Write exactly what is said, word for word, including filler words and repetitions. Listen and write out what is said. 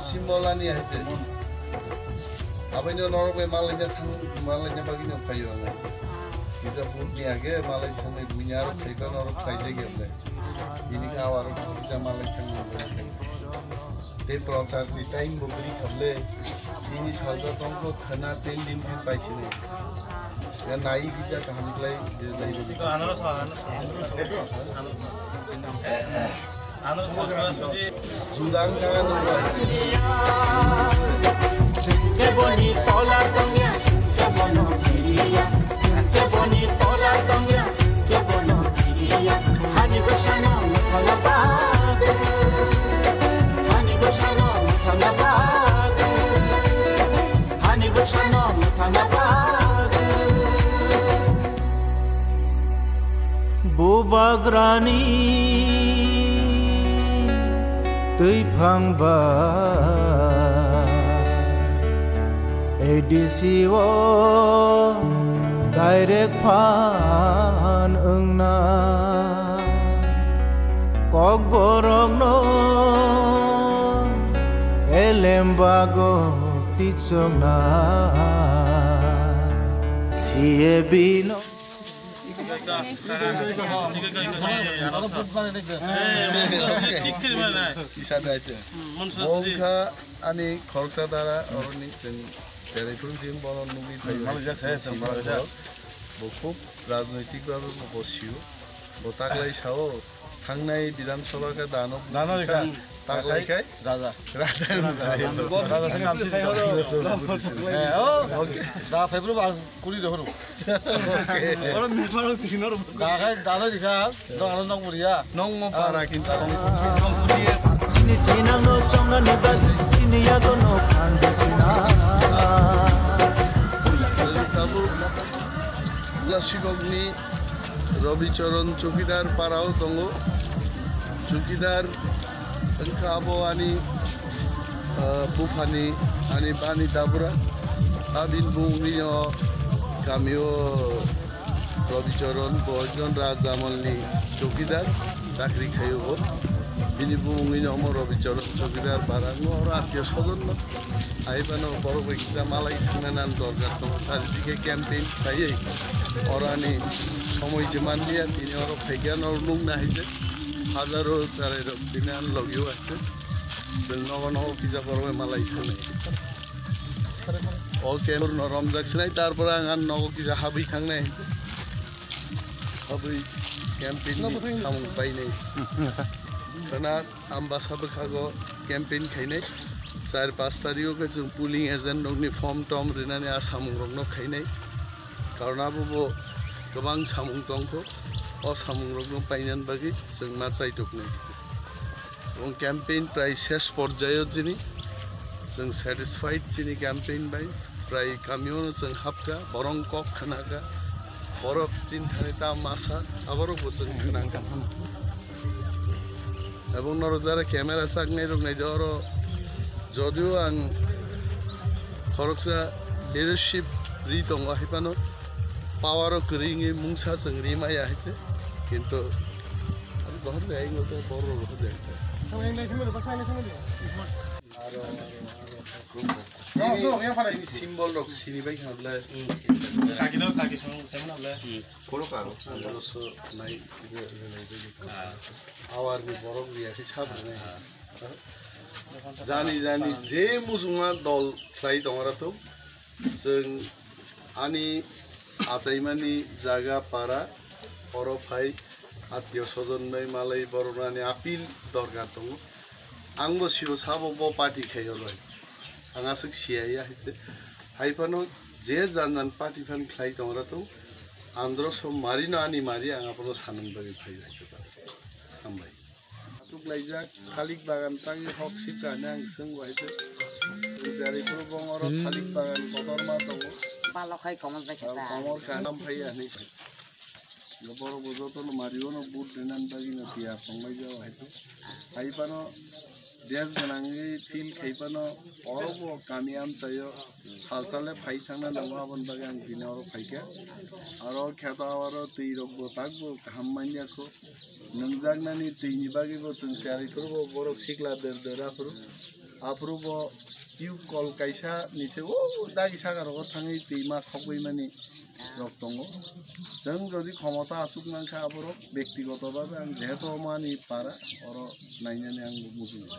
symbol ani hai te. Abaino norok bai malaina thang, malaina bagwi no phaio ang. Kisa vote ni age malai thangnai buini aro khaikha norok khaijak ya ble. Bini kha aro kisa malai thangnai buini khaikha. Tei prochar ni time bo bini kha ble. Bini salsa tongkho khana tin din phin paisini. Ya nai kisa kaham khlai. Anaros, anaros, anaros. Judang tangan nunggu. Keboni tola tongya, kebono kiriya. Keboni tola tongya, kebono kiriya. Hani bwsano muthala bagwi. Hani bwsano muthala bagwi. Hani bwsano muthala bagwi. Bubagrani twiphang ba A D C o direct phan wngna Kokborokno elem bago tichokna C A B no. Kisa daite. Bo wngkha ani khoroksa dara oroni chwng cherai phuru jim bono nugwi phaio. Bo khub rajnoitik babe bo bosio. Bo taklai sao, thangnai Bidhan Sabha khe dano Dano rikha. Taklai khai Raja. Raja. Raja sing amsi. Eh, oh. Okay. Da February ba kuri de horu. Oro me paro sino ro. Da khai dano rikha. Dano nong buriya. Nong mo para kintu. Chini chinang no chonga ni bagi, chini yago no khandisina. Tabuk Lasikokni Robi Choron Chowkidar parao tongo. Chowkidar wngkha abo ani, ah, buphani, ani bani dabura. Abini bumungni no kamio Robi Choron, bo ekjon Raj Amalni chowkidar, chakri khaio bo. Bini bumungni no omo Robi Choron Chowkidar para, oro atio sojon no. Haibano borok bai kisa malai thangna nan dorkar tongo. Sari dike campaign khaiwi oro ani somoi je manliya, tini oro phaikha, no nukna hai je hajaro charai rok tini ani logio hai je. Chwng nogo nogo kisa borok bai malai thangnai. O campaign no romjak sinai, tarpore ang ani nogo kisa habwi thangnai hai je. Habwi campaign ni samung painai. Khwna Ambasa bwkhago campaign khainai. Char pas tarikgo khe chwng polling agent rokni form tom rinani a samungrokno khainai. Karon abo bo kwbang samung tongkho. O samungrokno painani bagwi chwng ma chaituknai. Ebong campaign prai ses porjayo chini. Chwng satisfied chini campaign bai. Prai kamio no chwng hapkha, borong kok khnakha. Borok chini thani ta masa, aborok bo chwng khnakha. Ebong norok jara camera saknai rok nai de oro, jodio ang khoroksa leadership ri tongo, hai phano power o kwrwi wngwi mungsa chwng ri maya hai khe, kintu ang bohor de ang bohor de. Chini, chini symbol rok sini bai khna bwle. Kaki no, kaki song, temo na bwle. Kono karo. Ang bono so nai, je, je, nai, je, je. Ah. Awar ni borok riya khe sab rwnai. Ah. Jani, jani, je muchungma dol khlai tongora to. Chwng ani achaimani jaga para, oro phai atio sojon bai malai borokno ani appeal dorkar tongo. Ang bo sio sabo bo party khai oro. Ang aswk siya ya hai te. Hai phano je jan jan party phan khlai tongra tong. Andro so mari no ani mari ang abono sanani bagwi phai hai te. Hambai. Aswk laijak, thalik bagan tangwi hok sipka hwnwi ang swng bo hai te. Chwng chari phuru bong oro thalik bagan kotorma tongo. Balok hai komor bai khe ta. Komor kanam phai ya hwnwi. Borok bo jotono mario no vote rinani bagwi no tiyar tongbai jago hai to. Hai phano desh gwnangwi feel khai phano oro bo kami amchaio sal sale phai thangna nango, aboni bagwi ang tini oro phaikha. Oro kheto aro twi rok bo tak bo kaham manya kho. Nungjaknani twi ni bagwi bo chwng chari phuru bo borok sikla der der aphuru. Aphuru bo tube kol kaisa ni se o dagi saka rogo thangwi twi ma khogwi mani rok tongo. Chwng jodi khomota aswk nangkha aborok bektigoto bhabe ang jehetu omo ani para oro nainani ang bo muchungo.